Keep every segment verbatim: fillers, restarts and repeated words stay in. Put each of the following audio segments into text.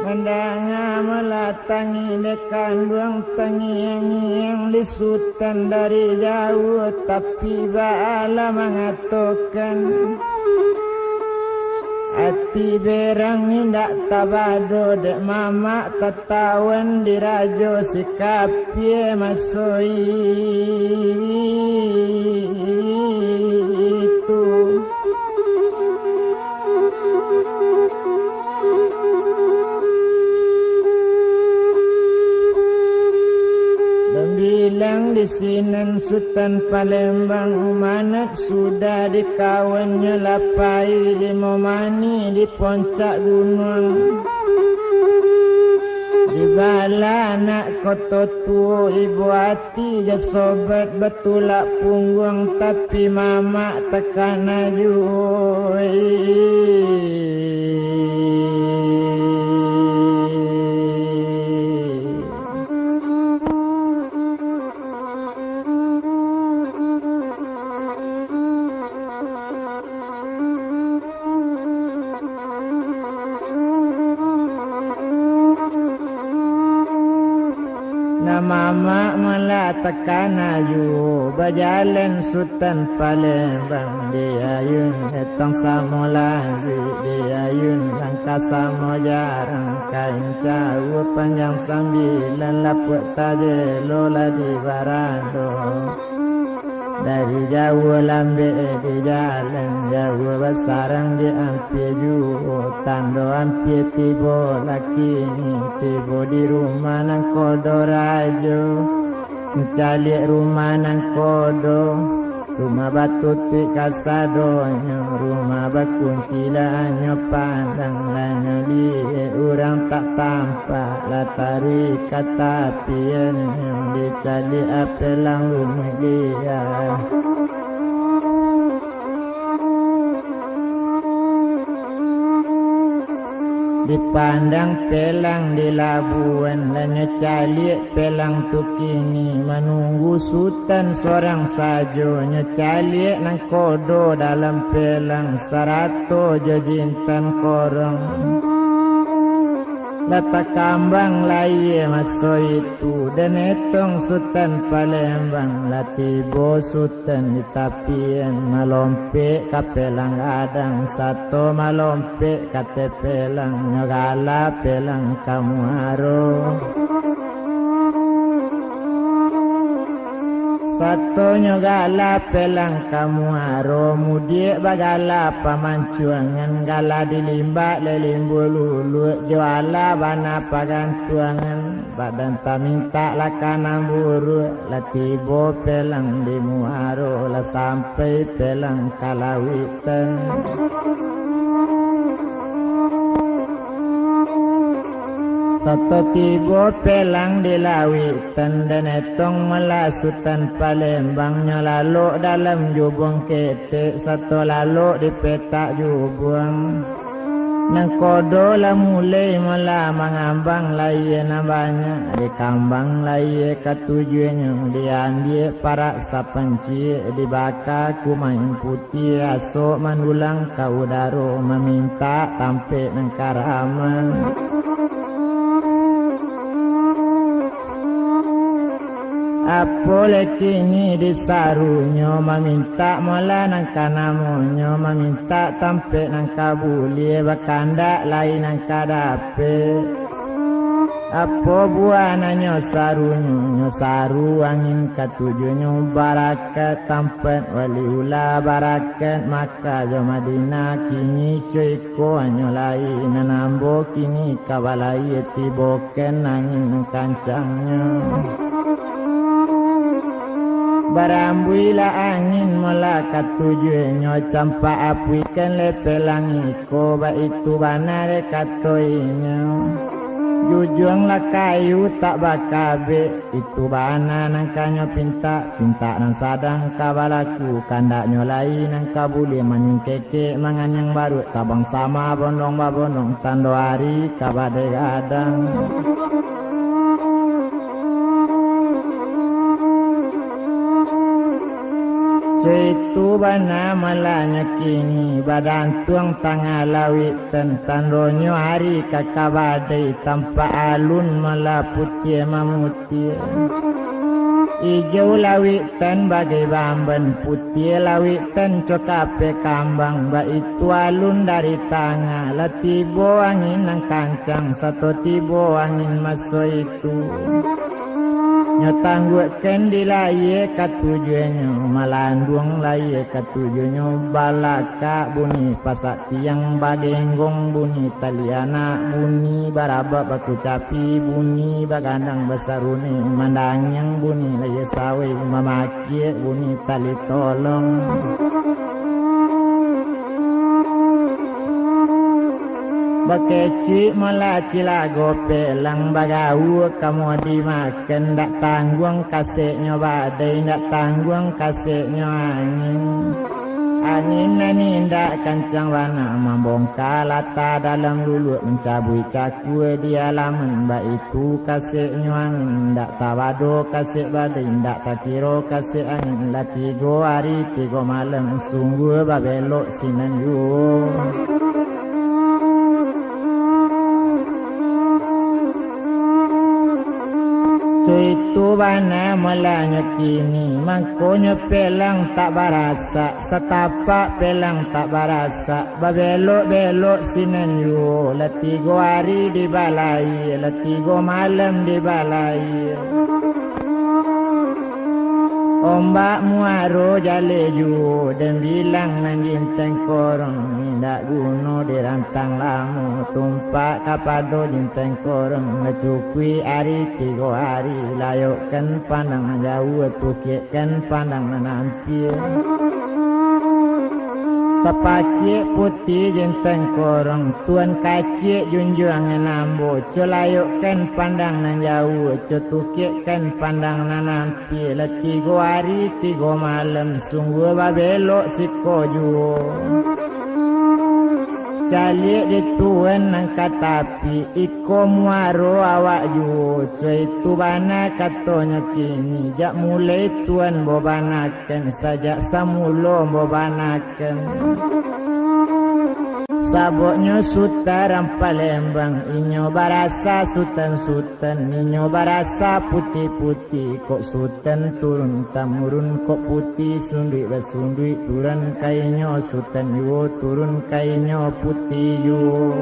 Mandanga malah tangih dek kanduang, tangiang-ngiang di Sutan dari jauah, tapi baalah mangatokan, ati berang indak tabado dek mamak tatawan dirajo si kapia maso itu. Bambilang di sinan Sutan Palembang, Umanat sudah dikawannyo lapai limo mani di poncak gunuang. Dibalah anak koto tuo ibo ati jo sobat batulak pungguang, tapi mamak takana juo Nan mamak malah takana juo, bajalan Sutan Palembang, di ayun etang samo lanjuik, di ayun langkah samo jarang, kain cawua panjang sambilan, lapuak tajelo lah di barado. Dari jauah lambek di jalan, jauah basarang di ampia juo, tando ampia tibo lah kini, tibo di rumah nan kodo rajo. Caliak rumah nan kodo, rumah batutuik kasadonyo, rumah bakunci lah nyo pandang, lah nyo liek urang tak tampak, lah taruih ka tapian, dicaliak apelang rumah dia. Dipandang pelang di labuan, lah nyo caliak pelang tu kini, manunggu Sutan sorang sajo, nyo caliak nan kodo dalam pelang, sarato jo jintan korong. Lah takambang layie maso itu, den etong Sutan Palembang, lah tibo Sutan di tapian, malompek ka pelang gadang, sato malompek ka ateh pelang, nyo gala pelang ka muaro. Sato nyo gala pelang ka muaro, mudiak bagala pamancuangan, gala dilimbak dek limbuah luluak, jo alah bana pagantuangan, badan tamintak lah ka nan buruak, lah tibo pelang di muaro, lah sampai pelang ka lauik. Sato tibo pelang di lauik, den etong malah Sutan Palembang, nyo lalok dalam jubuang ketek, sato lalok di petak jubuang. Nan kodo lah mulai malah mangambang layie nan banyak, dikambang layie katujuahnyo, diambiak parak sapanciak, dibaka kumain putiah, asok mandulang ka udaro, mamintak tampek nan karaman. Apo lai kini disarunyo, mamintak molah nan ka namonyo, mamintak tampek nan ka buliah, bakandak lai nan ka dapek. Apo buah nan nyo sarunyo, nyo saru angin katujuahnyo, barakat tampek wali ula, barakat Makkah jo Madinah, kini co iko hanyo lai nan ambo kini ka balayie, tibokan angin nan kancangnyo. Barambuilah angin molah katujuahnyo, campak apuikan lai pelang iko, baitu bana dek kato inyo. Jujuanglah kayu tak bakabek, itu bana nan ka nyo pintak, pintak nan sadang ka balaku, kandaknyo lai nan ka buliah manyingkekek, manganiang baruak tabang sama, bondong babondong tando ari ka badegadang. Itu bana malanyo kini, badantuang tangah lauik ten, tandonyo ari ka kabadai, tampak alun mala putiah mamutiah. Ijau lauik ten bagai bamban, putiah lauik ten cokapeh kambang, baitu alun dari tangah, lah tibo angin nan kancang, sato tibo angin maso itu. Nyo tangguakkan di layie katujuahnyo, malanduang layie katujuahnyo, balakak bunyi pasak tiang, bagenggong bunyi tali anak, bunyi barabak bakucapi, bunyi bagandang basaruneh, mandangiang bunyi layie saweh, mamakiak bunyi tali tolong. Bakecuik mala cilago pelang, bagaua kamo dimakan, ndak tangguang kaseknyo badai, ndak tangguang kaseknyo angin. Angin nan indak kancang bana, mambongka lata dalam luluak, mancabuik cakua di alaman, baitu kaseknyo angin, indak tabado kasek badai, indak takiro kasek angin, lah tigo ari tigo malam, sungguah babelok sinan juo. Suitu bana malanyo kini, mangkonyo pelang tak barasak, satapak pelang tak barasak, babelok-belok sinan juo, lah tigo ari di balai, lah tigo malam di balai. Ombak muaro jaleh juo, den bilang nan jinteng korong, indak guno dirantang lamo, tumpak kapado jinteng korong, lah cukuik ari tigo ari, layokkan pandang nan jauah, tukiakkan pandang nan ampia. Tapakiak putiah jinteng korong, tuan kaciak junjuangan ambo, co layokkan pandang nan jauah, co tukiakkan pandang nan ampia. Lah tigo ari tigo malam, sungguah babelok siko juo. Caliak di tuan nan ka tapi, iko muaro awak juo, co itu bana katonyo kini, jak mulai tuan babana kan, sajak samulo babanakan. Saboknyo Sutan Palembang, inyo barasa sutan-sutan, inyo barasa putih-putih, kok sutan turun tamurun, kok putih sunduik basunduik, turun ka inyo sutan juo, turun ka inyo putih juo.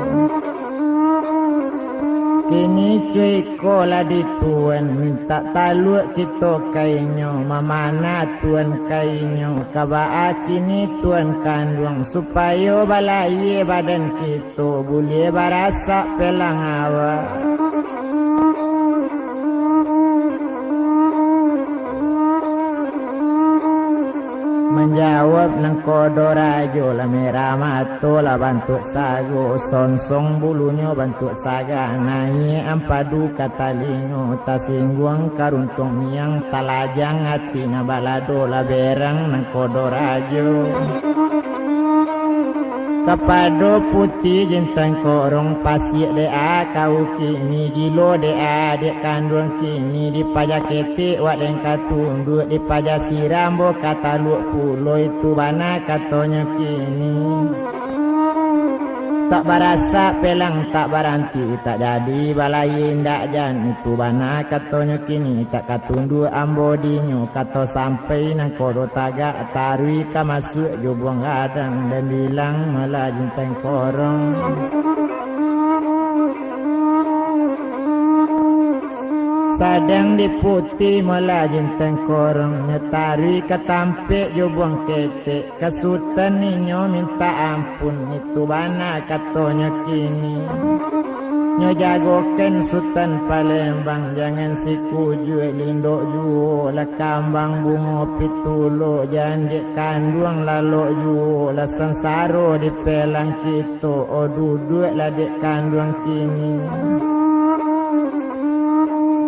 Kini cuy ko lah di tuan, mintak taluak kito ka inyo, mamanah tuan ka inyo, ka baa kini tuan kanduang, supayo balayie badan kito, buliah barasak pelang awak. Manjawab nangkodo rajo, lah merah mato, lah bantuak sago, sonsong bulunyo bantuak saga, naiak ampadu ka talingo, tasingguang karuntuang miang, talajang ati nan balado, lah berang nangkodo rajo. Kapado putih jintang korong, pasiak dek a kau kini, gilo dek a dek kanduang kini, dipaja ketek wak den ka tunduak, dipaja siram bo ka taluak pulo, itu bana katonyo kini. Tak barasak pelang tak baranti, tak jadi balayie indak jan, itu bana katonyo kini, tak ka tunduak ambo dinyo, kato sampai nangkodo tagak, taruih ka masuak jo buang gadang, den bilang malah jintang korong. Sadang di putih malah jintang korong, nyo taruih ka tampek jo buang ketek, ka sutan inyo mintak ampun, itu bana katonyo kini. Nyo jagokan Sutan Palembang, jangan sikujuak lindok juo, lah kambang bungo pitulok, jan dek kanduang lalok juo, lah sansaro di pelang kito, o duduaklah dek kanduang kini.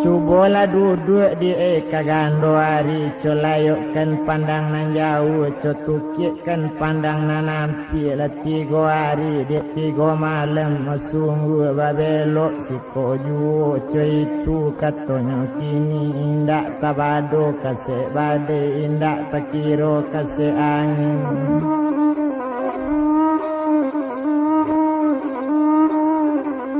Cubolah duduak di eka gando ari, co layokkan pandang nan jauah, co tukikkan pandang nan ampia. Lah tigo ari dek tigo malam, sungguah babelok siko juo, co itu katonyo kini, indak tabado kasek badai, indak takiro kasek angin.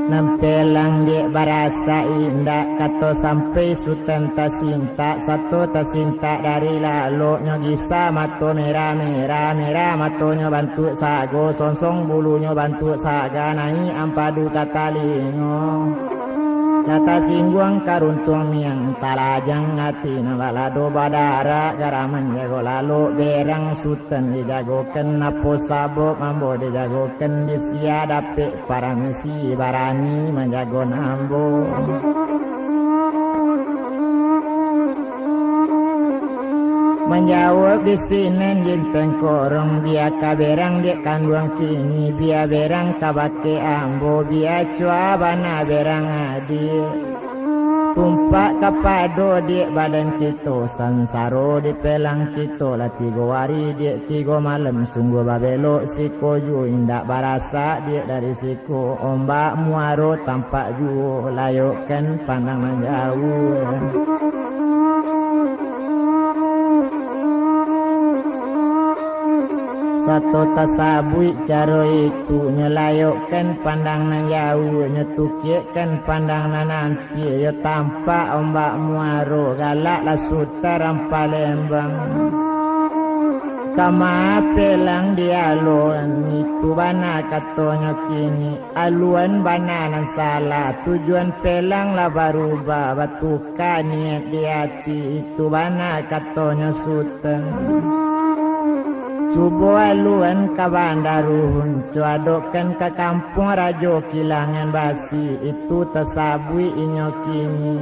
Nan pelang dek barasak indak, kato sampai Sutan tasintak, sato tasintak dari laloknyo, gisa mato merah-merah, merah matonyo bantuak sago, songsong bulunyo bantuak saga, naiak ampadu ka talingo. Lah tasingguang karuntuang miang, talajang ati nan balado badarak, gara manjago lalok berang Sutan dijagokan, apo sabab ambo dijagokan, di sia dapek paramisi barani manjago nan ambo. Manjawab di sinan Jin Tengkorong, bia ka berang dek kanduang kini, bia berang ka bakeh ambo, bia cua bana berang adiak. Tumpak kapado dek badan kito, sansaro dipelang kito, lah tigo ari dek tigo malam, sungguah babelok siko juo, indak barasak dek dari siko, ombak muaro tampak juo, layokkan pandang nan jauah. Sato tasabuik caro itu, nyo layokkan pandang nan jauah, nyo tukikkan pandang nan ampia, yo tampak ombak muaro, galaklah Sutan Palembang. Kama pelang dialun, itu bana katonyo kini. Aluan bana nan salah, tujuan pelang lah barubah, batuka niat di ati, itu bana katonyo Sutan. Cubo aluan ka Banda Ruhun, co adokkan ka kampuang Rajo Kilangan Basi, itu tasabuik inyo kini.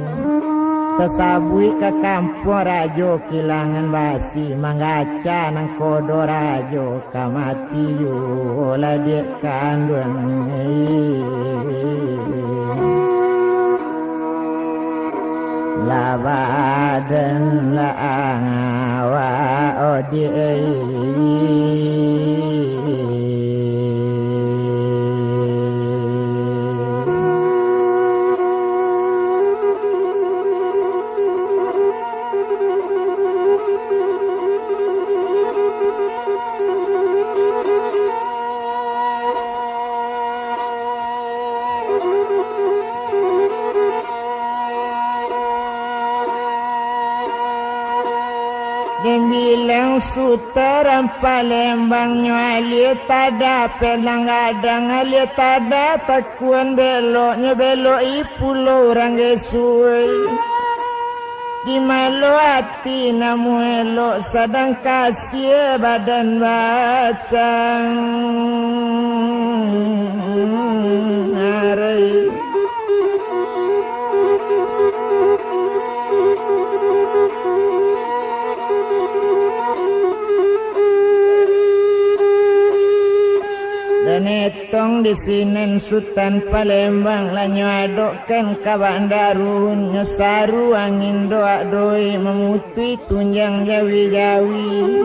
Tasabuik ka kampuang Rajo Kilangan Basi, manggaca nangkodo rajo. Ka mati juo lah dek kanduang, lah badan lah awak, oh, dek. Den bilang Sutan Palembang nyo alie tada pelang gadang, alie tada takuan beloknyo, belok i pulo urang gesuai. Di malo ati namuah elok, sadang kasie badan bacang. Arai. Dan etong di sinan Sutan Palembang, lah nyo adokkan ka Banda Ruhun, nyo saru angin doak-doek, mamutuih tunjang jawi-jawi.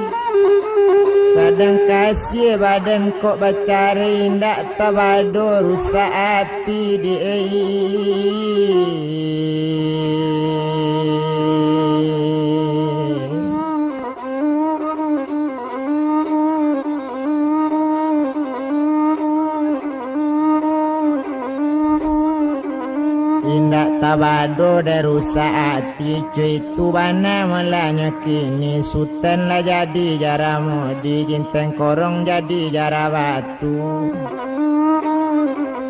Sadang kasie badan kok bacarai, indak tabado rusak ati di. Indak tabado dek rusak ati, cuy, tu bana malanyo kini. Sutan lah jadi jara mudi, Jin Tengkorong jadi jara batu.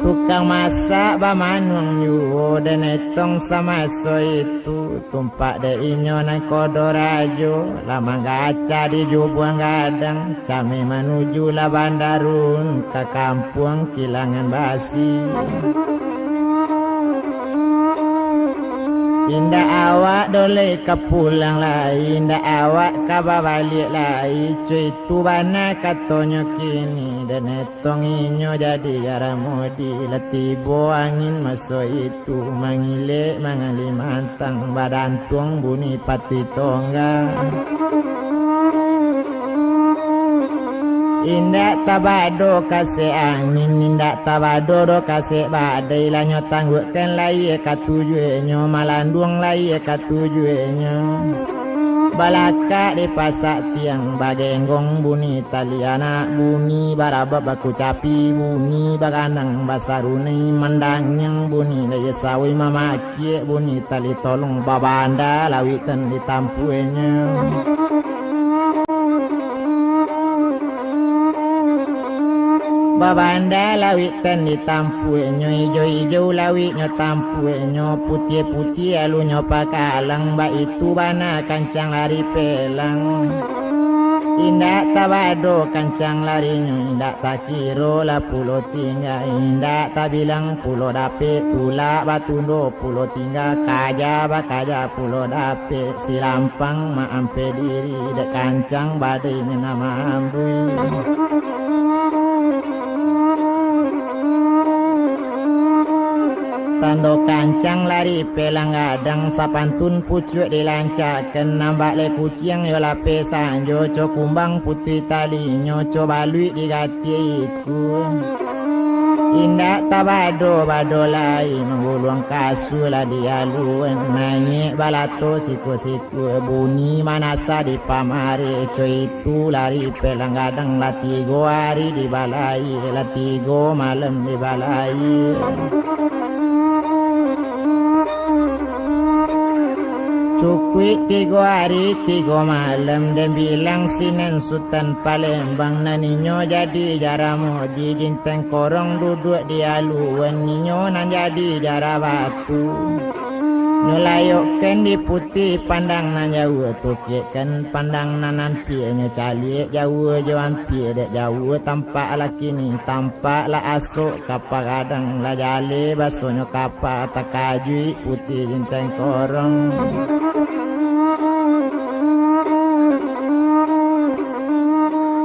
Tukang masak bamanuang juo, den etong samaso itu. Tumpak dek inyo nangkodo rajo, lah manggaca di jubuang gadang, cameh manuju lah Banda Ruhun, ka kampuang Kilangan Basi. Indak awak doh lai ka pulang lai, indak awak ka babaliak lai, co itu bana katonyo kini, den etong inyo jadi jaramudi, lah tibo angin maso itu, mangilek mangalimantang, badantuang bunyi pati tongga. Indak tabado kasek angin, indak tabado doh kasek badai, lah nyo tangguakkan layie ka tujuahnyo, malanduang layie ka tujuahnyo. Balakak di pasak tiang, bagenggong bunyi tali anak, bunyi barabab bakucapi, bunyi baganang basarunai, mandangiang bunyi layie sawai, mamakiak bunyi tali tolong, babanda lawik tan ditampuahnyo. Babanda lawik tan ditampuahnyo, ijo-ijo lawiknyo tampuahnyo, putiah-putiah alunyo pakalang, baitu bana kancang lari pelang. Indak tabado kancang larinyo, indak takiro lah pulo tingga, indak tabilang pulo dapek, tulak batundo pulo tingga, kaja bakaja pulo dapek, silampang maampeh diri, dek kancang badai nan maambuih. Tando kancang lari pelang gadang, sapantun pucuak dilancakan, nambak lai kuciang yo lapeh sanjo, co kumbang putuih talinyo, co baluik digatiak iku. Indak tabado-bado lai, mangguluang kasua lah dialuan, naiak balato siku-siku, bunyi manasa di pamareh, co itu lari pelang gadang, lah tigo ari di balai, lah tigo malam di balai. Cukuik tigo ari, tigo malam, den bilang sinan Sutan Palembang, nan inyo jadi jaramudi, Ginteng Korong duduak di aluan, inyo nan jadi jarabatu. Nyo layokkan di putiah pandang nan jauah, tukiakkan pandang nan ampia, nyo caliak jauah jo ampia, dek jauah tampak lah kini, tampak lah asok kapa gadang, lah jaleh basonyo kapa, takajuik putiah Ginteng Korong.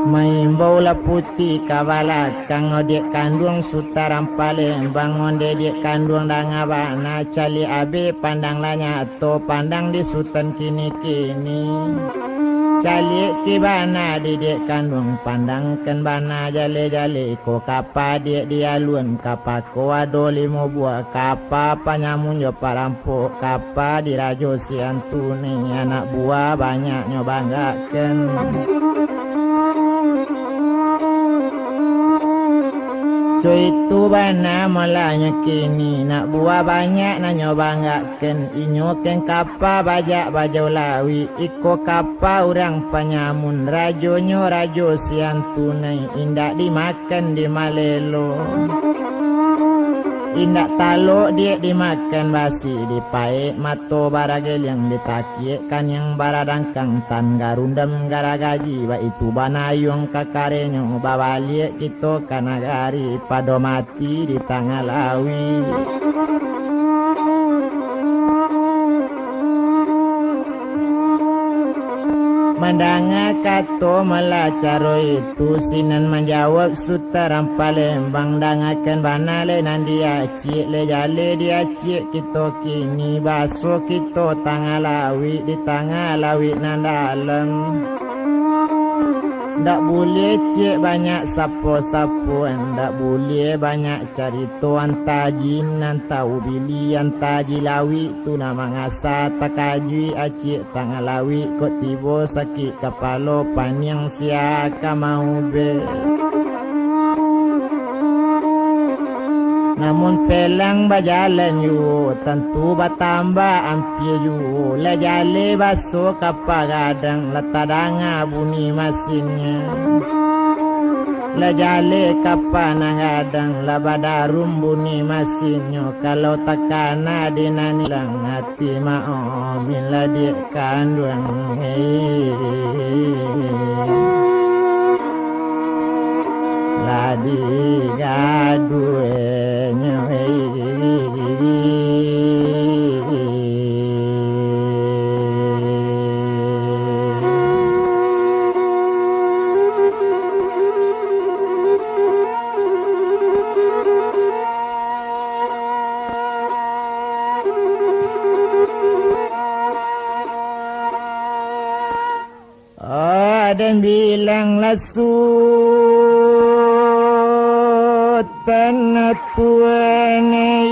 Maimbau lah putiah ka balakang, adiak kanduang Sutan Palembang, ondeh diak kanduang danga bana, caliak abih pandang lah nyato, pandang di Sutan kini-kini. Caliak ki bana di diak kanduang, pandangkan bana jaleh-jaleh, iko kapa diak di aluan, kapa ko ado limo buah, kapa panyamun jo parampok, kapa di Rajo Siantuni, anak buah banyaknyo banggakan. Co itu bana malah nyo kini, nak buah banyak nan nyo banggakan, inyo kan kapa bajak bajau lawik, iko kapa urang panyamun, rajonyo Rajo Siantuni, indak dimakan kan dimalelo. Indak talok diak dimakan basi, dipaek mato barageliang, ditakiak kaniang baradangkang, tan garundam garagaji, baitu banayuang kakarenyo, babaliak kito ka nagari, pado mati di tangah lauik. Mandanga kato malah caro itu, sinan manjawab Sutan Palembang, dangakan bana lai nan diaciak, lai jaleh diaciak kito kini, baso kito tangah lauik, di tangah lauik nan dalam. Ndak buliah ciek banyak sapo-sapoan, ndak buliah banyak carito, antah jin, antah ubili, antah jin lauik tu nan mangasa, takajuik aciak tangah lauik, kok tibo sakik kapalo, paniang sia ka maubek. Namun pelang bajalan juo, tantu batambah ampia juo, lah jaleh baso kapa gadang, lah tadanga bunyi masinnyo. Lah jaleh kapa nan gadang, lah badarum bunyi masinnyo, kalau takana di nan ilang ati, maomin lah diak kanduang, eh, lah digaduahnyo, eh. Dan bilanglah Sutan Tuanai.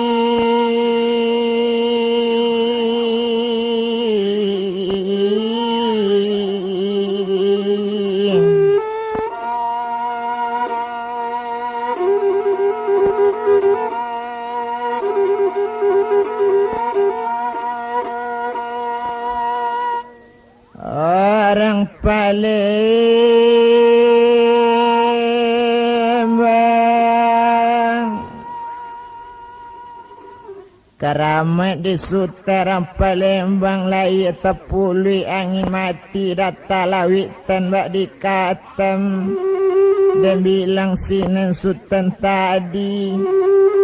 Orang Palembang. Karamaik di Sutan Palembang, lai tapuluik angin mati, datang lawik tan bak dikatam. Dan bilang sinan Sutan tadi,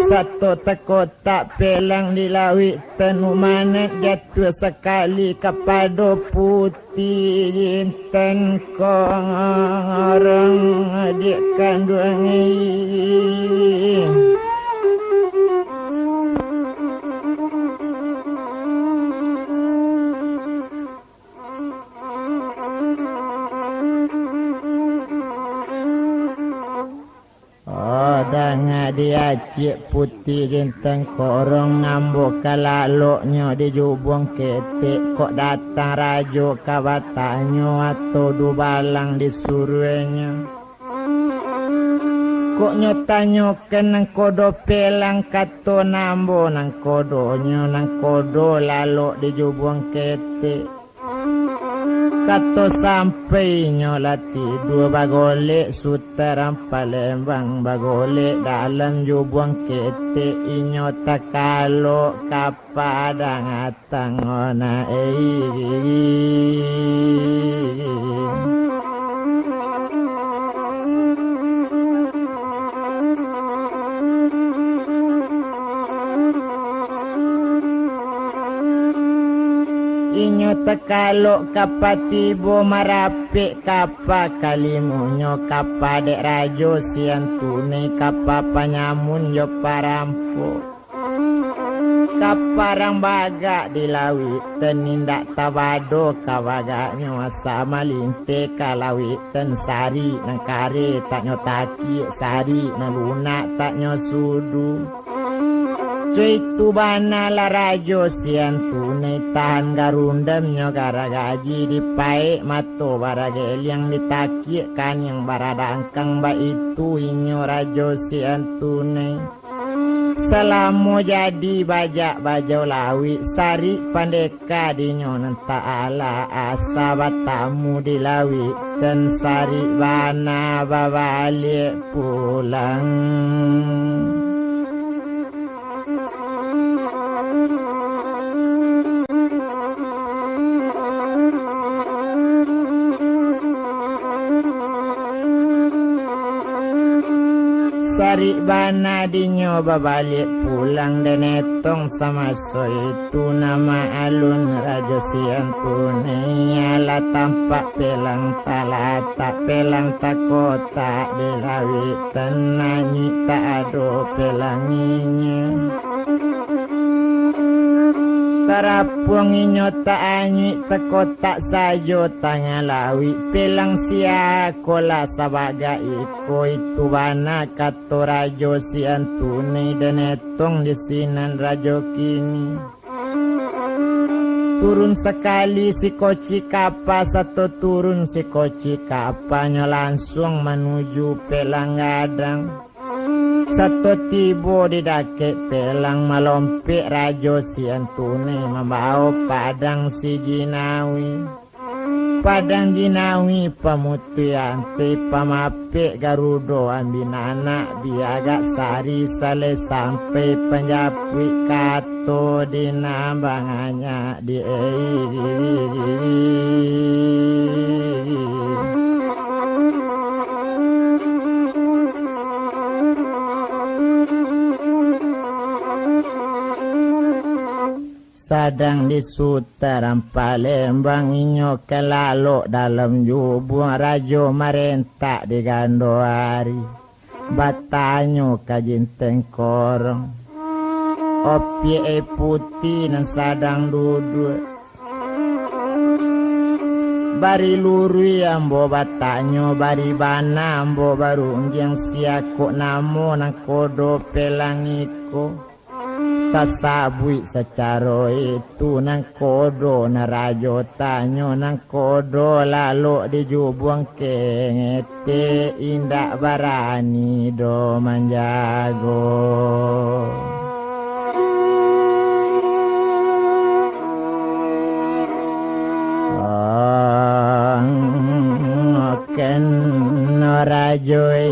sato takotak pelang di lawik tan, umanat jatuah sakali kapado putih jintan korong, adik kanduang. Oh, danga di aciak putih jintan korong, ambo ka laloknyo di jubuang ketek, kok datang rajo ka batanyo atau dubalang disuruahnyo. Kok nyo tanyokan nangkodo pelang, kato nan ambo nangkodonyo, nangkodo lalok di jubuang ketek. Kato sampai inyo lah tidua, bagolek Sutan Palembang, bagolek dalam jubuang ketek, inyo takalok ka padang atang ona. Inyo takalok kapa tibo, marapek kapa kalimunyo, kapa dek Rajo Siantunai, kapa panyamun jo parampok. Ka parang bagak di lawik tan, indak tabado ka bagaknyo, asa malinteh ka lawik tan, sarik nan kareh tak nyo takiak, sarik nan lunak tak nyo sudu. Co itu bana lah Rajo Siantunai, tahan garundamnyo garagaji, dipaek mato barageliang, ditakiak kaniang baradangkang, baitu inyo Rajo Siantunai. Salamo jadi bajak bajau lawik, sarik pandeka dinyo nan ta'ala, asa batamu di lawik tan, sarik bana babaliak pulang. Sarik bana dinyo babaliak pulang, den etong samaso itu, nama alun Rajo Siantunai, alah tampak pelang talatak, pelang takotak di lawik tan, anyuik tak ado pelanginyo. Tarapuang inyo tak anyuik, takotak sajo tangah lawik, pelang sia ko lah sabagak iko, itu bana kato Rajo Siantunai, den etong di sinan Rajo kini. Turun sakali sikoci kapa, sato turun sikoci kapanyo, lansuang manuju pelang gadang. Sato tibo di dakek pelang, malompek Rajo Siantunai, mambao padang si Jinawi. Padang Jinawi pamutuih antih, pamapek Garudo ambin anak, biagak sari saleh sampai, panjapuik kato di nan banganyak di. Sadang di Sutan Palembang, inyo ka lalok dalam jubuang, Rajo marentak di gando ari. Batanyo ka Jinteng Korong, opiak aia putiah nan sadang duduak. Bari luruih ambo batanyo, bari bana ambo barundiang, sia kok namo nangkodo pelang iko. Tasabuik sacaro itu nangkodo nan rajo tanyo, nangkodo lalok di jubuang kengete, indak barani doh manjago. Ken rajo i.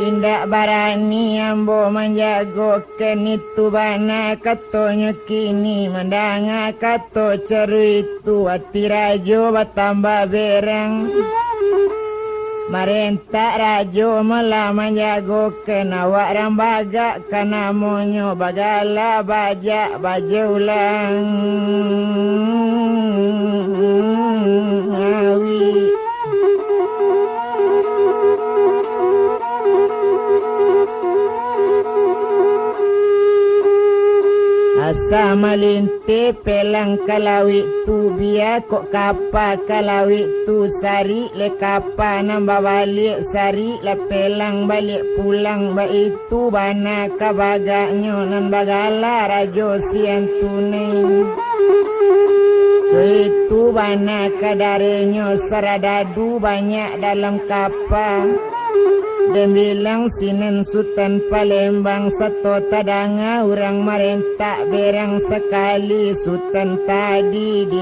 Indak barani ambo manjagokan itu bana katonyo kini, mandanga kato caruik tu, ati rajo batambah berang. Marentak rajo malah manjagokan awak rang bagak, ka namonyo bagala bajak bajaulang. Awi. Asa malin- Teh pelang ka lauik tu, bia kok kapa ka lauik tu, sarik le kapa nan babaliak, sarik lah pelang baliak pulang, baitu bana ka bagaknyo nan bagala Rajo Siantunai. Suitu bana ka darenyo, saradadu banyak dalam kapa. Den bilang sinan Sutan Palembang, sato tadanga urang marentak berang sakali Sutan tadi di.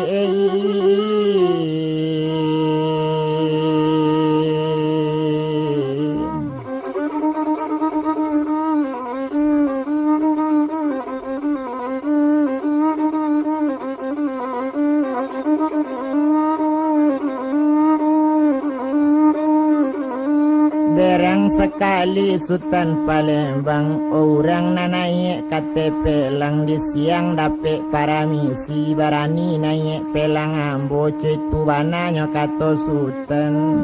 Berang sakali Sutan Palembang, urang nan naiak ka ateh pelang di siang dapek paramisi, barani naiak pelang ambo, cuitu bananyo kato Sutan.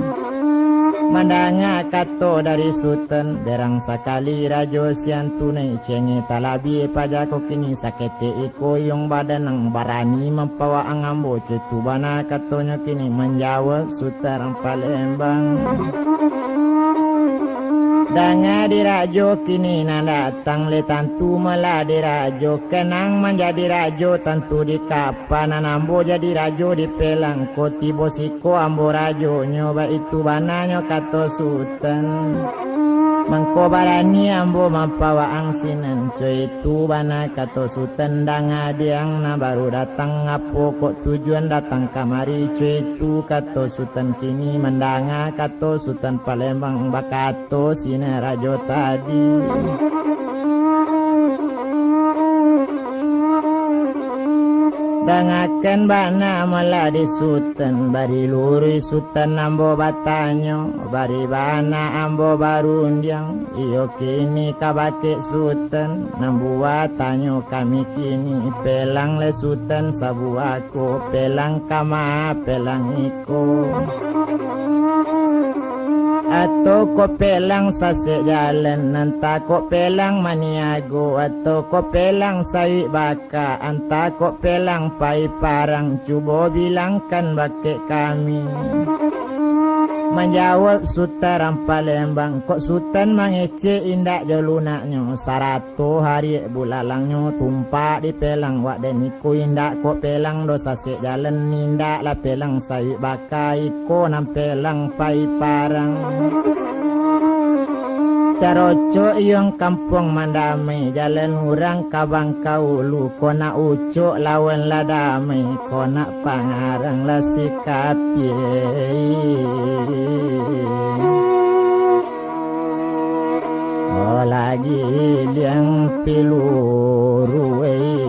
Mandanga kato dari Sutan, berang sakali Rajo Siantunai, cengeh talabiah paja ko kini, saketek iko iyong badan nan barani mampawaang ambo, cuitu bana katonyo kini, manjawab Sutan Palembang. Danga di rajo kini nan datang, le tantu malah di rajo, kenang manjadi rajo tantu di kapa, nan ambo jadi rajo di pelang ko, tibo siko ambo rajonyo, baitu bananyo kato Sutan. Mangko barani ambo mampawaang sinan, cuitu bana kato Sutan, danga diang nan baru datang, apo kok tujuan datang kamari, cuitu kato Sutan kini, mandanga kato Sutan Palembang, bakato sinan rajo tadi. Dangakan bana malah di Sutan, bari luruih Sutan ambo batanyo, bari bana ambo barundiang, iyo kini ka bakeh Sutan, nan buatanyo kami kini, pelang le Sutan sabuah ko, pelang kama, pelang iko. Atau ko pelang sasek jalan, antah ko pelang maniago, atau ko pelang sawik baka, antah ko pelang pai parang, cubo bilangkan bakeh kami. Manjawab Sutan Palembang, kok Sutan mangecek indak jo lunaknyo, sarato hariak bulalangnyo tumpak di pelang wak den iko, indak kok pelang doh sasek jalan, indak lah pelang sawik baka, iko nan pelang pai parang. Carocok iyong kampuang mandamai, jalan urang ka Bangkaulu, ko nak ucok lawan lah damai, ko nak pangarang lah sikapiai. Oh, lagi liang piluru, eh.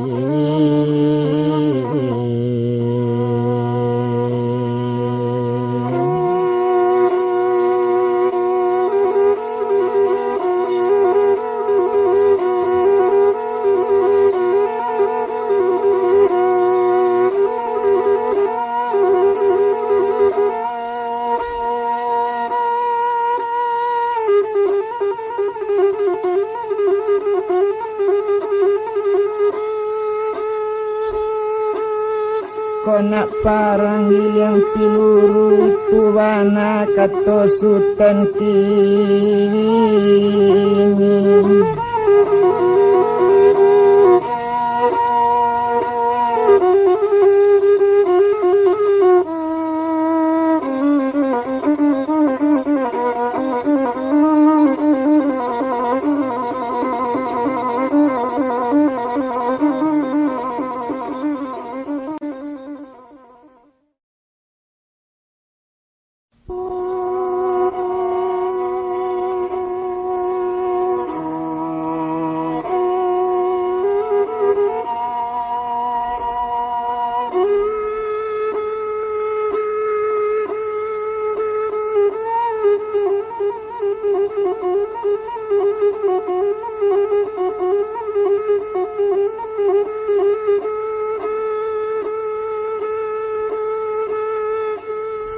Parang giliang piluru, itu bana kato Sutan kini.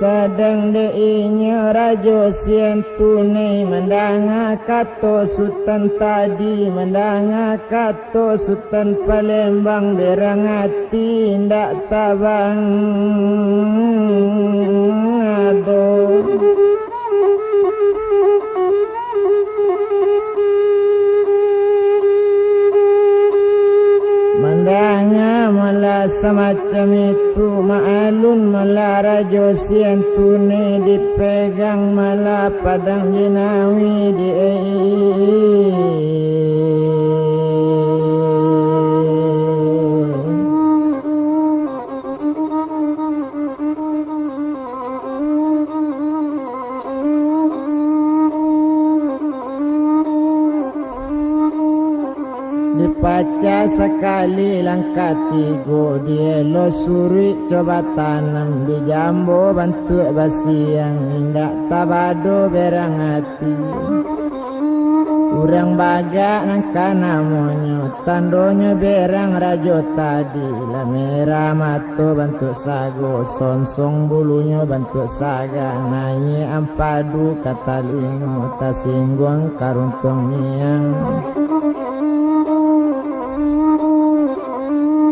Sadang dek inyo Rajo Sian Tunai mandanga kato Sutan tadi, mandanga kato Sutan Palembang, berang ati indak tabang ado. Mandanga malah samacam itu, maklun malah Rajo Sian Tunai dipegang, malah padang jinawi di Dipacah sakali langkah tigo, dielo suruik coba tanam, dijambo bantuak basiang, indak tabado berang ati. Urang bagak nangka namonyo, tandonyo berang rajo tadi, lah merah mato bantuak sago, sonsong bulunyo bantuak saga, naiak ampadu ka talingo, tasingguang ka runtuang niang.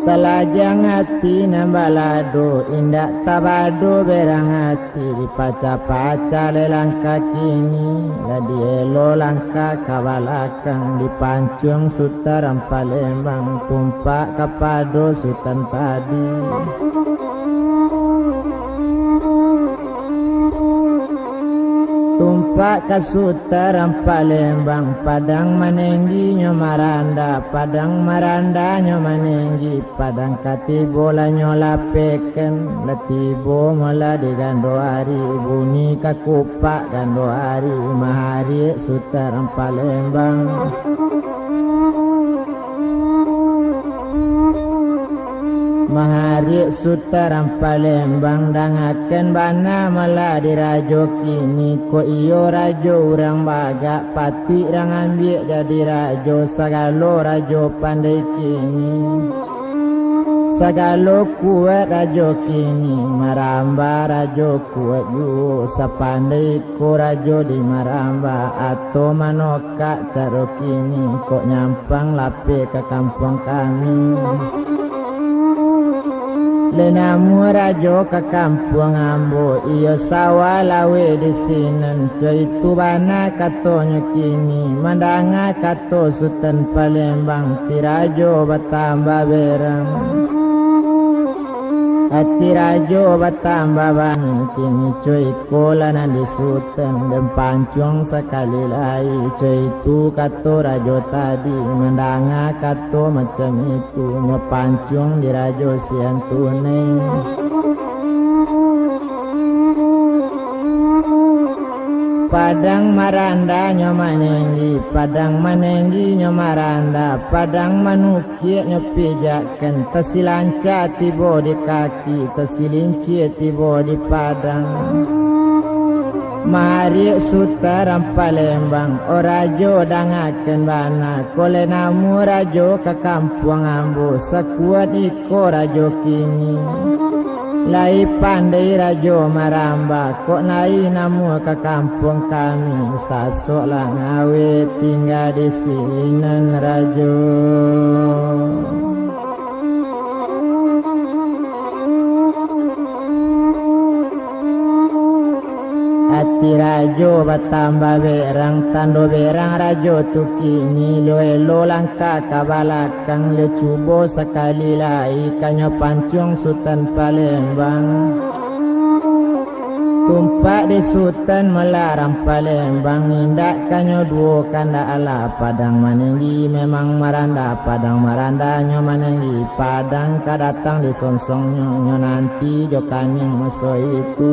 Talajang ati nan balado, indak tabado berang ati, dipacah-pacah lai langkah kini, lah dielo langkah ka balakang, dipancuang Sutan Palembang, tumpak kapado Sutan tadi. Tumpak ka Sutan Palembang, padang manengginyo maranda, padang marandanyo manenggi, padang ka tibo lah nyo lapehkan, lah tibo malah di gando ari, bunyi ka kupak gando ari, mahariak Sutan Palembang. Mahariak Sutan Palembang, dangakan bana malah di rajo kini, kok iyo rajo urang bagak, patuik rang ambiak jadi rajo, sagalo rajo pandai kini. Sagalo kuaik rajo kini, maramba rajo kuaik juo, sapandai iko rajo di maramba, atau manokak caro kini, kok nyampang lapeh ka kampuang kami. Lai namuah rajo ka kampuang ambo, iyo sawah laweh di sinan, co itu bana katonyo kini, mandanga kato Sutan Palembang, ati rajo batambah berang. Ati rajo batambah bana kini, co iko lah nan di Sutan, den pancuang sakali lai, co itu kato rajo tadi, mandanga kato macam itu, nyo pancuang di Rajo Sian Tunai. Padang marandanyo manenggi, padang manengginyo maranda, padang manukiaknyo pijakkan, tasilanca tibo di kaki, tasilincia tibo di padang. Mariak Sutan Palembang, o rajo dangakan bana, kok lai namuah rajo ka kampuang ambo, sakuat iko rajo kini. Lai pandai rajo maramba, kok lai namuah ka kampuang kami, sasok lah ngaweh tingga di sinan rajo. Dirajo batambah berang, tando berang rajo tu kini, lo elo langkah ka balakang, lo cubo sakali lai ka nyo pancuang Sutan Palembang. Tumpak di Sutan Malaram Palembang, indak ka nyo duo kandak alah Padang Maninggi, memang maranda Padang maranda nyo maninggi, Padang ka datang di sonsongnyo, nyo nanti jo kaniang maso itu.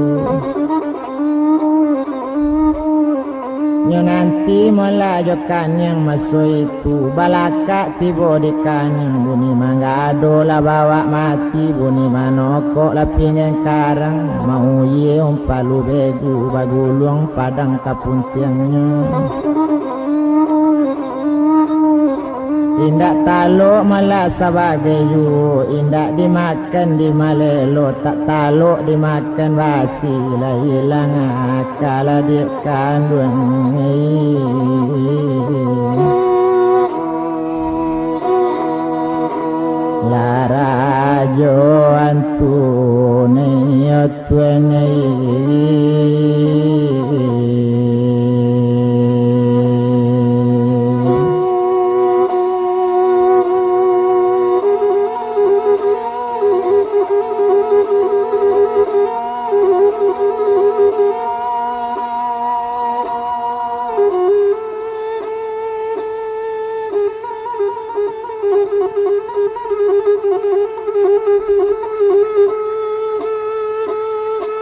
Nyo nanti mola jo kaniang maso itu, balakak tibo di kaniang, bunyi manggado lah bawak mati, bunyi manokok lah pinggang karang, mauyie umpalu begu baguluang Padang ka puntiangnyo. Indak talok malah sabagai juo, indak dimakan di malelo, tak talok dimakan basi, lah ilang aka lah diak kanduang. Lah rajo antu ni, Tuan ai.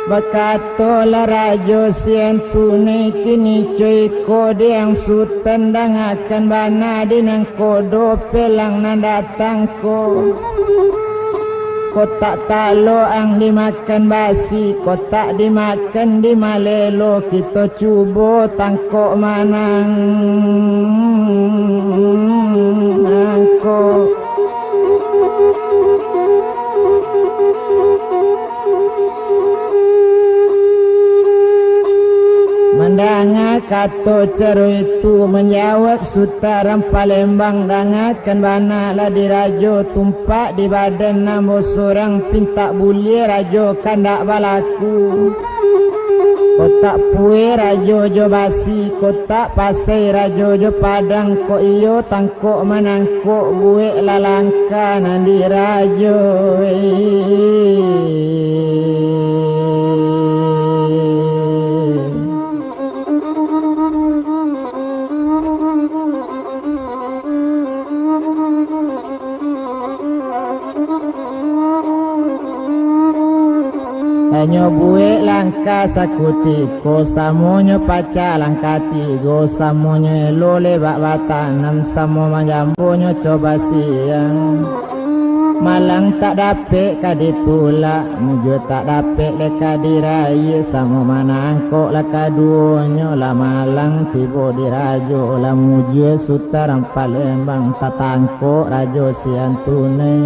Bakatolah Rajo Siantunai, kini co iko diang Sutan, dangakan bana di nangkodo pelang nan datang ko. Kotak talok ang dimakan basi, kotak dimakan di malelo, kito cubo tangkok manang angko. Mandanga kato caro itu, manjawab Sutan Palembang, dangakan bana lah dirajo, tumpak di badan ambo surang, pintak buliah rajo kandak balaku. Kotak pue rajo jo basi, kotak pasai rajo jo padang, kok iyo tangkok manangkok, buek lah langkah nan dirajo. Hanyo buek langkah sakutiko, samonyo pacah langkah tigo, samonyo elo lebak batanam, samo manjambonyo coba siang. Malang tak dapek ka ditulak, mujua tak dapek lai ka dirayia, samo manangkok lah kaduonyo, lah malang tibo di rajo, lah mujua Sutan Palembang, tatangkok Rajo Siantunai.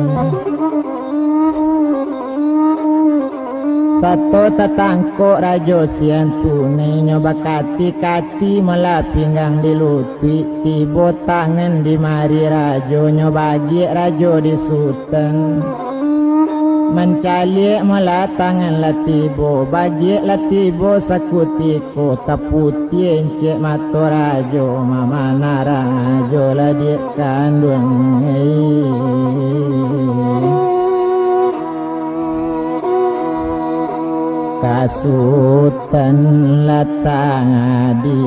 Sato tatangkok Rajo Siantunai, nyo bakati-kati malah pinggang di lutuik, tibo tangan di mari rajo, nyo bagiak rajo di Sutan. Mancaliak malah tangan lah tibo, bagiak lah tibo sakutiko, taputiah encek mato rajo, mamanah rajo lah diak kanduang. Ka Sutan lah tangah di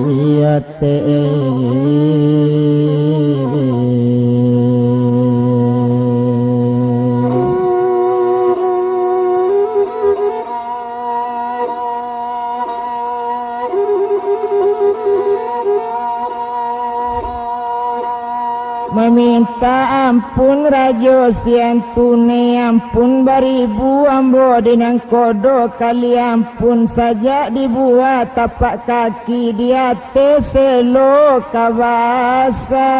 Maminta ampun Rajo Siantunai, ampun baribu ambo di nangkodo kali, ampun sajak dibuek tapak kaki di ateh selo ka basang.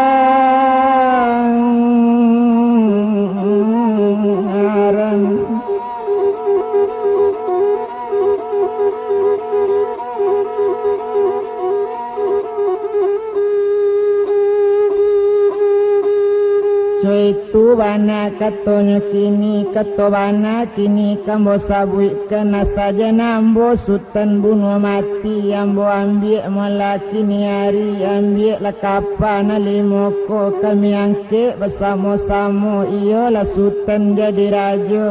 Itu bana katonyo kini, kato bana kini ka ambo sabuikkan, asa jan ambo Sutan bunuah mati, ambo ambiak malah kini ari, ambiaklah kapa nan limo ko, kami angkek basamo-samo, iyolah Sutan jadi rajo.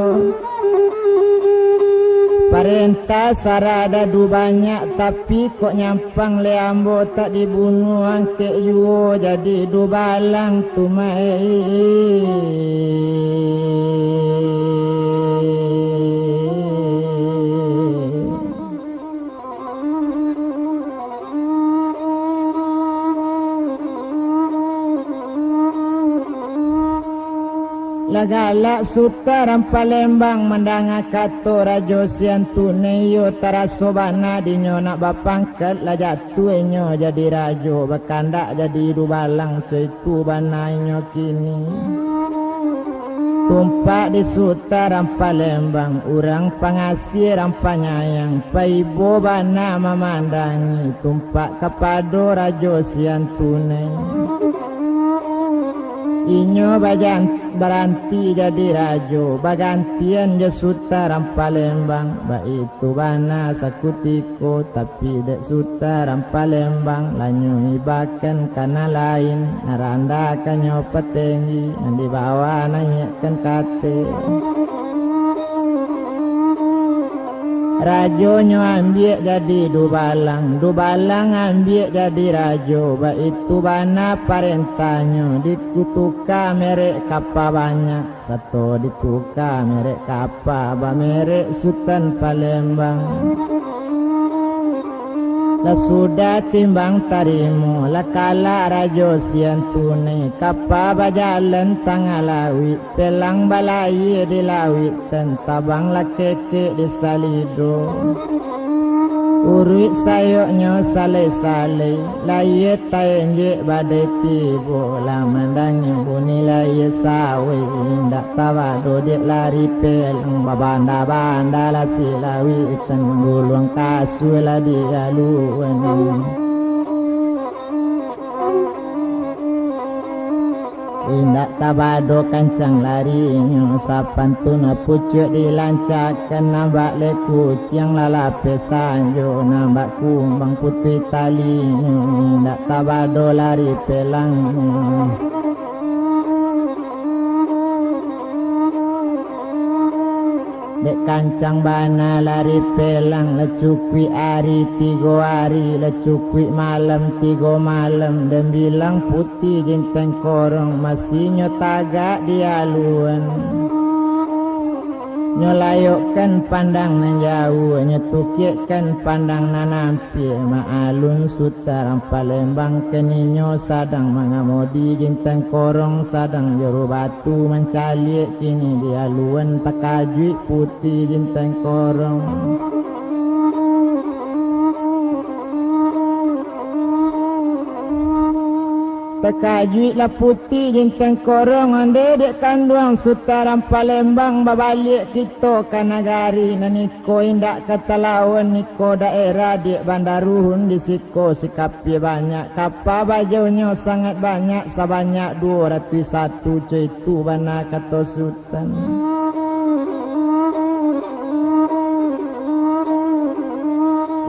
Parentah sarah dadu banyak, tapi kok nyampang leh ambo tak dibunuah, angkek juo jadi dubalang tu, Mak. Lah galak Sutan Palembang mandanga kato Rajo Siantune, iyo taraso bana dinyo nak bapangkat, lah jatuah inyo jadi rajo, bakandak jadi dubalang, co itu bana inyo kini. Tumpak di Sutan Palembang, urang pangasih, urang panyayang, paibo bana mamandangi, tumpak kapado Rajo Siantune. Inyo bajan-, baranti jadi rajo, bagantian jo Sutan Palembang, baitu bana sakutiko, tapi dek Sutan Palembang, lah nyo ibakan ka nan lain, nan randah ka nyo patenggi, nan di bawah naiakkan ka ateh. Rajonyo ambiak jadi dubalang, dubalang ambiak jadi rajo, baitu bana parentahnyo, dikutuka merek kapa banyak, sato dituka merek kapa bamerek Sutan Palembang. Lah sudah timbang tarimo, lah kalak Rajo Siantune, kapa bajalan tangah lauik, pelang balayia di lauik, tantabang lah kekek di salido. Uruik sayoknyo salai-salai, layia taenjek badai tibo, lah mandanga bunyi layia sawai, indak tabado dek lari pelang, babanda-banda lah silauik, tangguluang kasua lah dialuan. Indak tabado kancang larinyo, sapantun pucuak dilancakan, nambak leh kuciang lalapeh sanjo, nambak kumbang putuih talinyo, indak tabado lari pelangnyo. Dek kancang bana lari pelang, lah cukuik ari tigo ari, lah cukuik malam tigo malam, den bilang Puti Jinteng Korong, masih nyo tagak di aluan. Nyo layokkan pandang nan jauah, nyo tukiakkan pandang nan am- Piak maalun Sutan Palembang, kininyo sadang mangamodi Jinteng Korong, sadang juru batu mancaliak, kini di aluan takajuik Puti Jinteng Korong. Takajuiklah Puti Jinteng Korong, ondeh dek kanduang Sutan Palembang, babaliak kito ka nagari nan Ko indak ka talawan iko daerah dek Bandaruhun di siko, si kapia banyak, kapa bajaunyo sangaik banyak, sabanyak duo ratuih satu, co itu bana kato Sutan.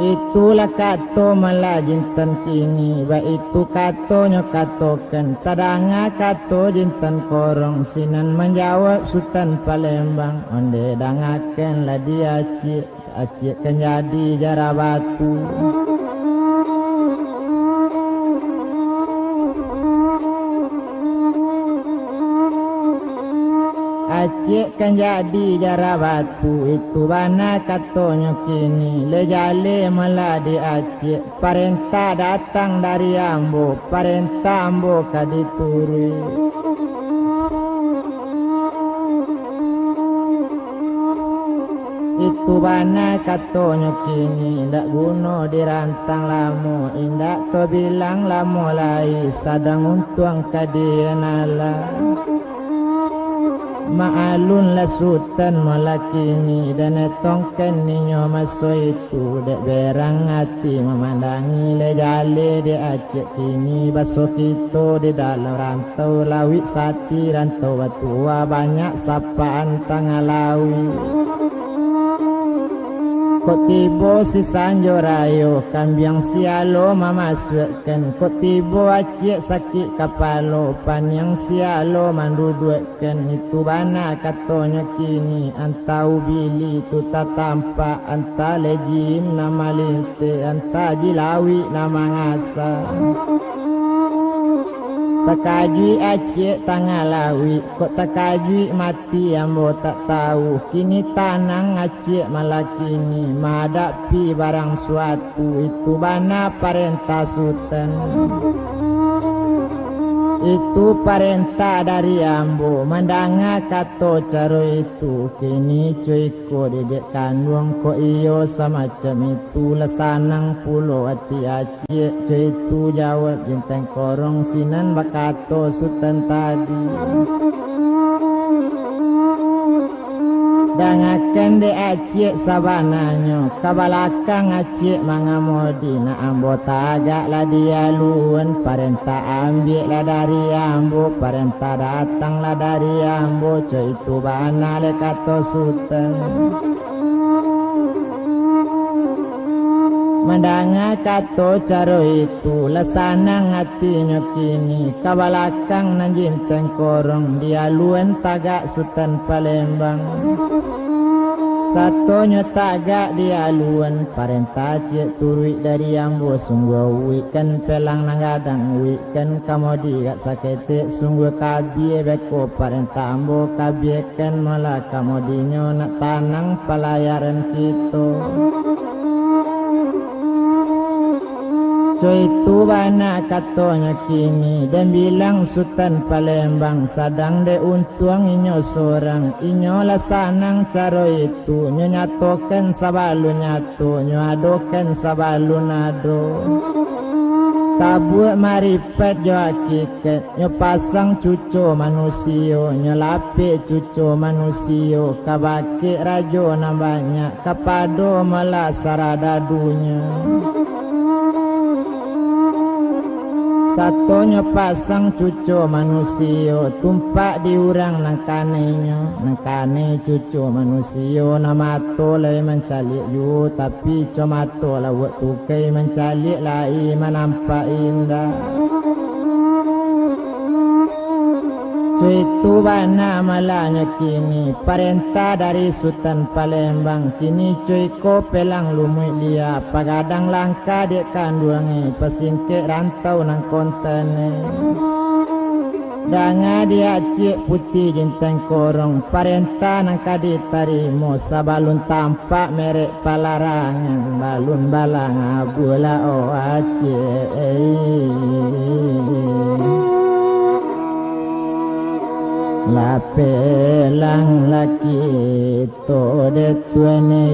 Itulah kato malah Jintan kini, baitu katonyo katokan, tadanga kato Jintan Korong, sinan manjawab Sutan Palembang. Ondeh dangakan lah di Acik, Acik kan jadi jarah batu. Acik kan jadi jarah batu, itu bana katonyo kini, le jaleh malah di Acik. Parentah datang dari ambo, parentah ambo ka dituruik. Itu bana katonyo kini, indak guno dirantang lamo, indak tabilang lamo lai, sadang untuang ka dian alah. Maalun lah Sutan malakini, dan etongkan ninyo maso itu, dek berang ati mamandangi le jale dek Acik kini. Baso kito di dalam rantau lawik sati, rantau batua banyak sapaan tangah lawik. Kok tibo si Sanjo Rayo, kambiang sialo mamasuakkan. Kok tibo Acik sakik kapalo, paniang sialo manduduakkan. Itu bana katonyo kini, antah ubili tu tatampak, antah le jin nan malinteh, antah ji lawik nan mangasa. Takajuik Acik tangah lawik, kok takajuik mati ambo tak tahu. Kini tanang Acik malakini, mahadapi barang suatu, itu bana parentah Sutan. Itu parentah dari ambo. Mandanga kato caro itu, kini co iko didek kanduang, kok iyo samacam itu, lah sanang pulo ati Acik. Ciek co itu jawab Jinteng Korong, sinan bakato Sutan tadi. Dangakan dek Acik sabananyo, ka balakang Acik mangamodi, nak ambo tagak lah di alun, parentah ambiak lah dari ambo, parentah datang lah dari ambo, co itu bana le kato Sutan. Mandanga kato caro itu, lah sanang atinyo kini, ka balakang nan Jinteng Korong, di alun tagak Sutan Palembang. Satonyo tagak di alun, parentah ciek turuik dari ambo, sungguah uikkan pelang nan gadang, uikkan kamodi gak saketek, sungguah kabia beko parentah ambo, kabia kan malah kamodinyo nak tanang palayaran kito. Co itu bana katonyo kini, den bilang Sutan Palembang, sadang dek untuang inyo sorang, inyo lah sanang caro itu, nyo nyatokan sabalun nyato, nyo adokan sabalun ado. Tabuak maripat jo hakikat, nyo pasang cuco manusio, nyo lapek cuco manusio, ka bakeh rajo nan banyak, kapado malah saradadunyo. Satonyo pasang cuco manusio, tumpak di urang nan kanai nyo, nan kanai cuco manusio, nan mato lai mancaliak juo, tapi co mato lauak tu kai mancaliak lai manampak indak. Co itu bana malahnyo kini, parentah dari Sutan Palembang, kini co iko pelang lumuik lia, pagadang langkah dek kanduangnyo, pasingkek rantau nan kontanai. Danga di Acik Puti Jinteng Korong, parentah nan ka ditarimo, sabalun tampak merek palarangan, balun balang abuah lah o Acik. Lapeh lang laki to dek tuan e.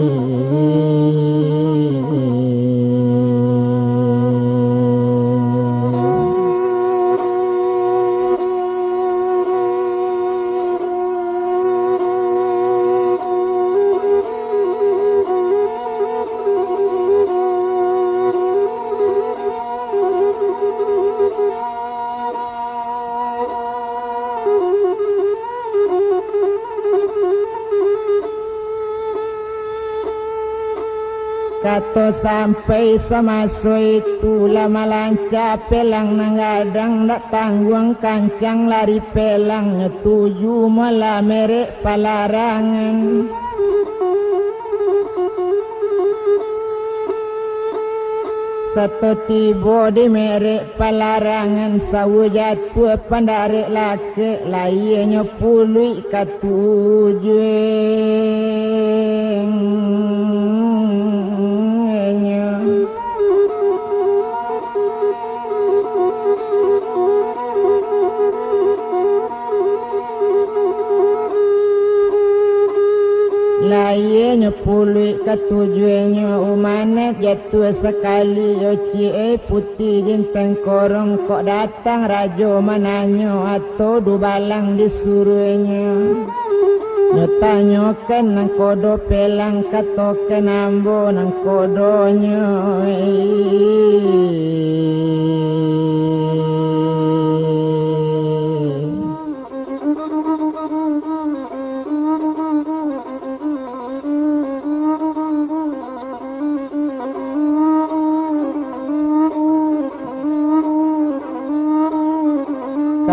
Kato sampai samaso itu lah malanca pelang nan gadang, dak tangguang kancang lari pelangnyo, tuju malah merek palarangan. Sato tibo di merek palarangan, sawo jatuah pandarek lakek, lahianyo puluik ka tujuanyo. Lahianyo puluik ka tujuanyo, umanat jatuah sakali, yo ciek e Puti Jinteng Korong, kok datang rajo mananyo, atau dubalang disuruahnyo. Nyo tanyokan nangkodo pelang, katokan ambo nangkodonyo.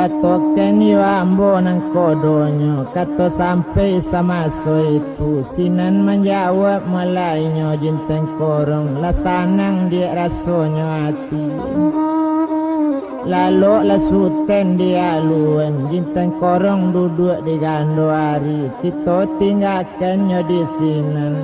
Katokan iyo ambo nangkodonyo, kato sampai samaso itu, sinan manjawab malainyo Jinteng Korong, lah sanang diak rasonyo ati. Lalok lah sutan dialuan, Jinteng Korong duduak di gando ari, kito tinggakan nyo di sinan.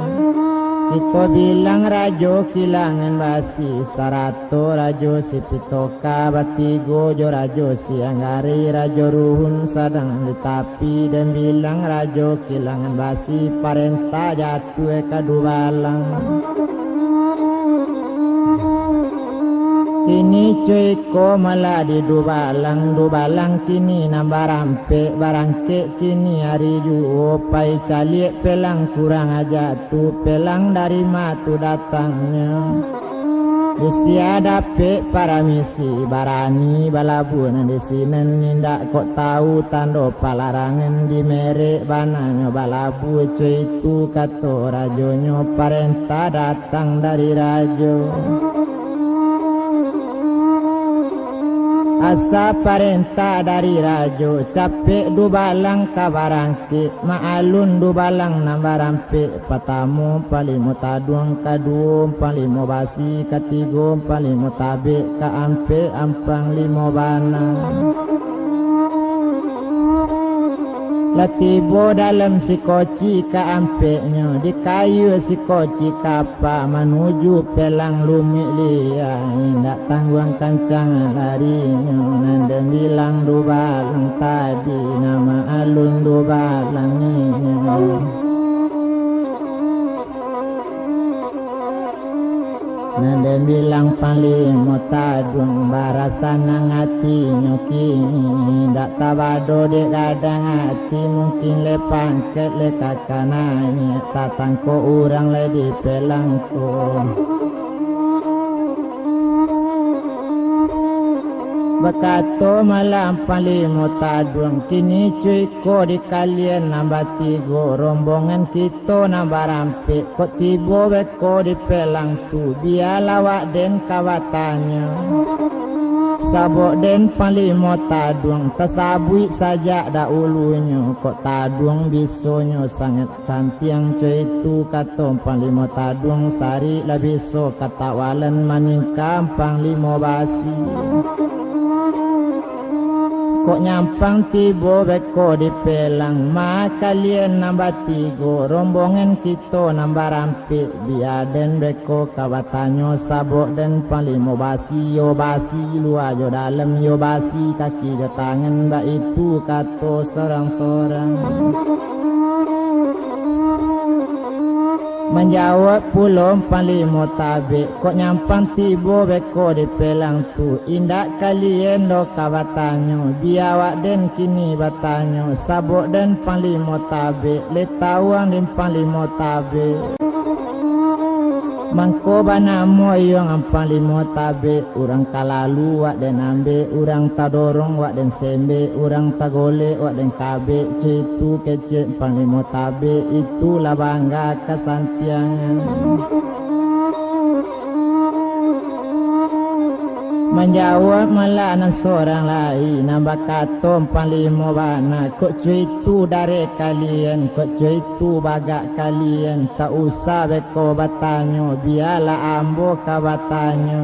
Kito bilang Rajo Kilangan Basi, sarato Rajo Sipitoka, batigo jo Rajo Sianggari, Rajo Ruhun sadang di tapi, den bilang Rajo Kilangan Basi, parentah jatuah ka Dubalang. Kini cuko malah di Dubalang, Dubalang kini nan barampek, barangkek kini ari juo, pai caliak pelang kurang aja tu, pelang dari ma tu datangnyo. Di sia dapek paramisi, barani balabuah nan di sinan, indak kok tahu tando palarangan, dimerek bananyo balabuah, co itu kato rajonyo, parentah datang dari rajo. Asa parentah dari rajo, capek Dubalang ka barangkek, maalun Dubalang nan barampek, patamo Panglimo Taduang, kaduo Panglimo Basi, katigo Panglimo Tabek, kaampek Panglimo Bana. Lah tibo dalam sikoci kaampeknyo, dikayua sikoci kapa manuju pelang Lumiak Liak, indak tangguang kancang larinyo, nan den bilang Dubalang tadi, nan maalun Dubalang inyo. Nan den bilang Panglimo Taduang, bara sanang atinyo kini, indak tabado dek gadang ati, mungkin lai pangkek lai ka kanaiak, tatangkok urang lai di pelang ko. Bakato malah Panglimo Taduang, kini cuko di kalian nan batigo, rombongan kito nan barampek, kok tibo beko di pelang tu, bialah awak den ka batanyo. Sabab den Panglimo Taduang tasabuik sajak dahulunyo, kok Taduang bisonyo sangaik santiang, co itu kato Panglimo Taduang, sarik lah biso katawalan maningka Panglimo Basi. Kok nyampang tibo beko di pelang, ma kalian nan batigo, rombongan kito nan barampek, bia den beko ka batanyo, sabab den Panglimo Basi, iyo basi lua jo dalam, iyo basi kaki jo tangan, baitu kato sorang-sorang. Manjawab pulo Panglimo Tabek, kok nyampang tibo beko di pelang tu, indak kalian doh ka batanyo, bia awak den kini batanyo, sabab den Panglimo Tabek, lai tawuang den Panglimo Tabek. Mangko banamo iyo Panglimo Tabek, urang ka lalu wak den ambek, urang tadorong wak den sembek, urang tagolek wak den kabek, co itu kecek Panglimo Tabek, itulah bangga kasantiangan. Manjawab malah nan sorang lai, nan bakato Panglimo Bana, kok co itu dareh kalian, kok co itu bagak kalian, tak usah beko batanyo, bialah ambo ka batanyo.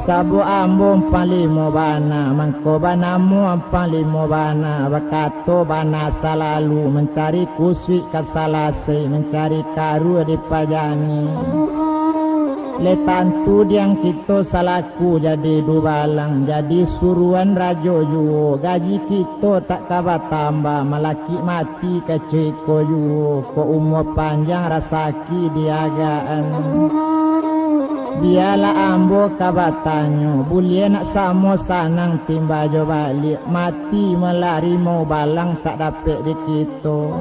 Sabab ambo Panglimo Bana, mangko banamo Panglimo Bana, bakato bana salalu, mancari kusuik ka salasai, mancari karuah dipajani. Lai tantu diang kito salaku jadi dubalang, jadi suruan rajo juo, gaji kito tak ka batambah, malakik mati ka co iko juo, kok umua panjang rasaki diagakan. Bialah ambo ka batanyo, buliah nak samo sanang timba jo baliak, mati malah rimau balang tak dapek dikito.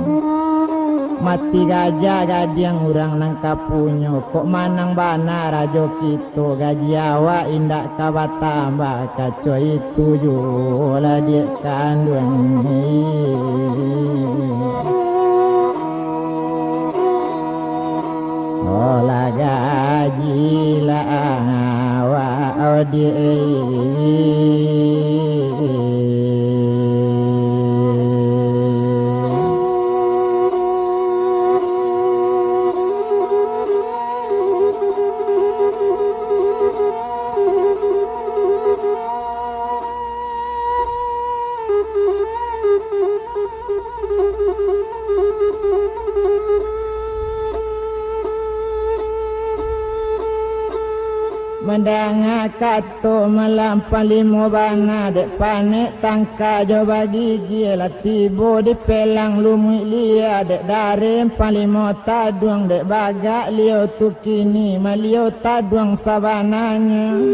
Mati gajah gadiang urang nan ka punyo, kok manang bana rajo kito, gaji awak indak ka batambah, kaco itu juo lah diak kanduang. Olah gaji lah awak odiak. Mandanga kato malam panglimo bana, dek panek tangka jo bagigi, lah tibo di pelang lumuik lia, dek dareh panglimo taduang, dek bagak liau tu kini, malio taduang sabananyo.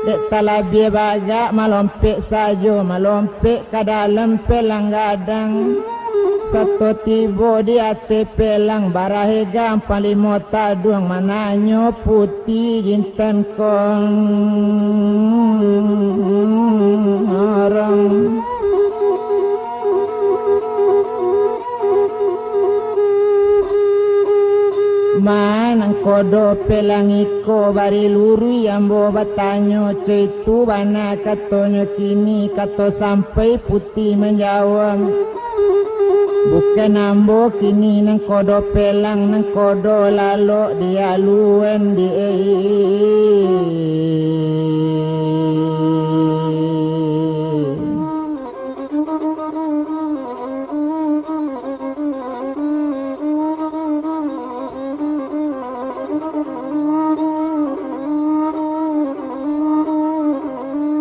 Dek talabiah bagak malompek sajo, malompek ka dalam pelang gadang. Sato tibo di ateh pelang, barahegang panglimo taduang, mananyo puti jintan kong orang. Ma nangkodo pelang iko, bari luruih ambo batanyo, co itu bana katonyo kini, kato sampai puti manjawab. Bukan ambo kini nangkodo pelang, nangkodo lalok di alun di.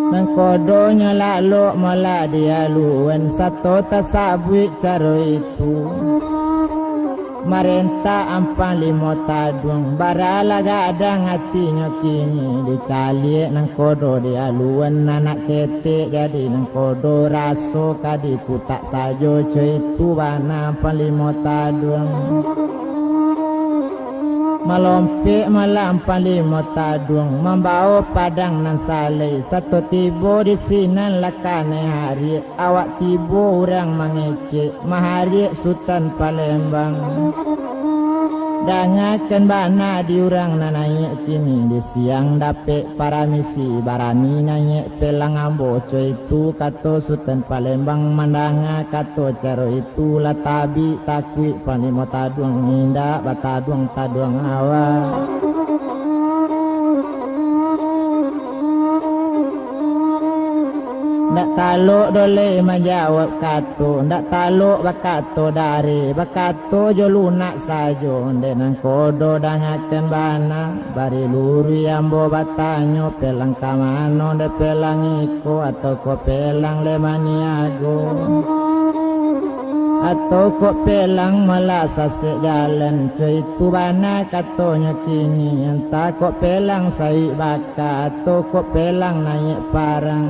Mangkodonyo lalok malah di alun, sato tasabuik caro itu. Marentah ampang limo taduang, baralah gadang atinyo kini, dicaliak nangkodo di alun, anak ketek jadi nangkodo, raso ka diputak sajo, co itu bana ampang limo taduang. Malompek malah ampang limo taduang, mambawo padang nan salai, sato tibo di sinan lah kanai hariak, awak tibo urang mangecek, mahariak Sutan Palembang. Dangakan bana di urang nan naiak kini, di siang dapek paramisi, barani naiak pelang ambo, co itu kato Sutan Palembang. Mandanga kato caro itu, lah tabik takuik panglimo taduang, indak bataduang-taduang awak. Ndak talok doh lai manjawab kato, ndak talok bakato dareh, bakato jo lunak sajo, dek nangkodo dangakan bana. Bari luruih ambo batanyo, pelang ka mano, dek pelang iko, atau ko pelang lai maniago, atau ko pelang malah sasek jalan, co itu bana katonyo kini, antah ko pelang sauik baka, atau ko pelang naiak parang.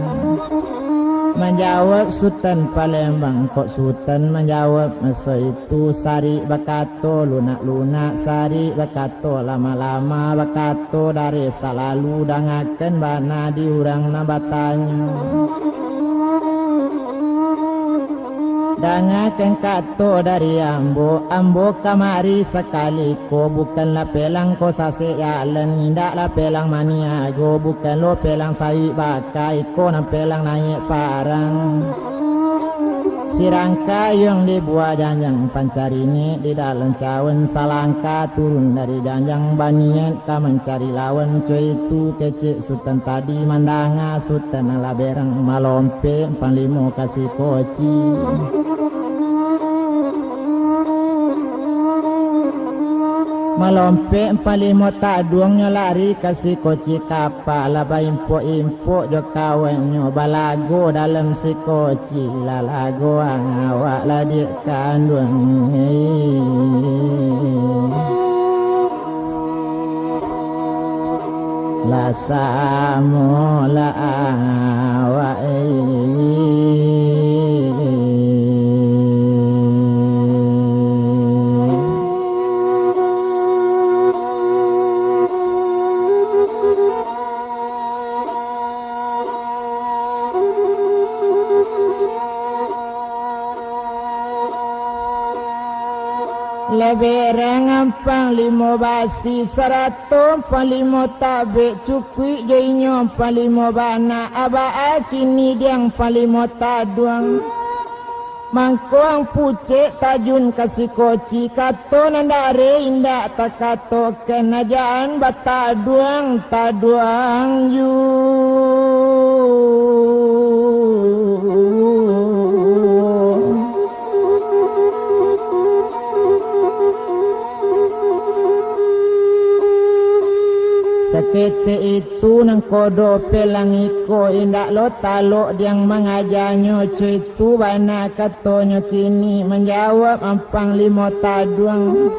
Manjawab Sutan Palembang, kok Sutan manjawab maso itu, sarik bakato lunak-lunak, sarik bakato lama-lama, bakato dareh salalu, dangakan bana di urang nan batanyo. Dangakan kato dari ambo, ambo kamari sakali ko, bukanlah pelang ko sasek jalan, indaklah pelang maniago, bukan lo pelang sauik baka, iko nan pelang naiak parang. Sirangkayuang di buah janjang, pancari nek di dalam cawan, salangkah turun dari janjang, baniat ka mancari lawan, co itu kecek Sutan tadi. Mandanga Sutan alah berang, malompek ampang limo ka sikoci. Malompek ampang limo taduangnyo lari ka sikoci, kapak lah baimpok-impok jo kawannyo, balago dalam sikoci, lah lagoan awak lah diak kanduang. Lah samo lah awak. Leberang ampang limo basi, sarato ampang limo tabek, cukuik jo inyo ampang limo bana, abaa kini diang ampang limo taduang. Mangko ang pucek tajun ka sikoci, kato nan dareh indak takatokan, ajaan bataduang-taduang ju. Saketek itu nangkodo pelang iko, indak lo talok diang mangajanyo, co itu bana katonyo kini, manjawab ampang limo taduang.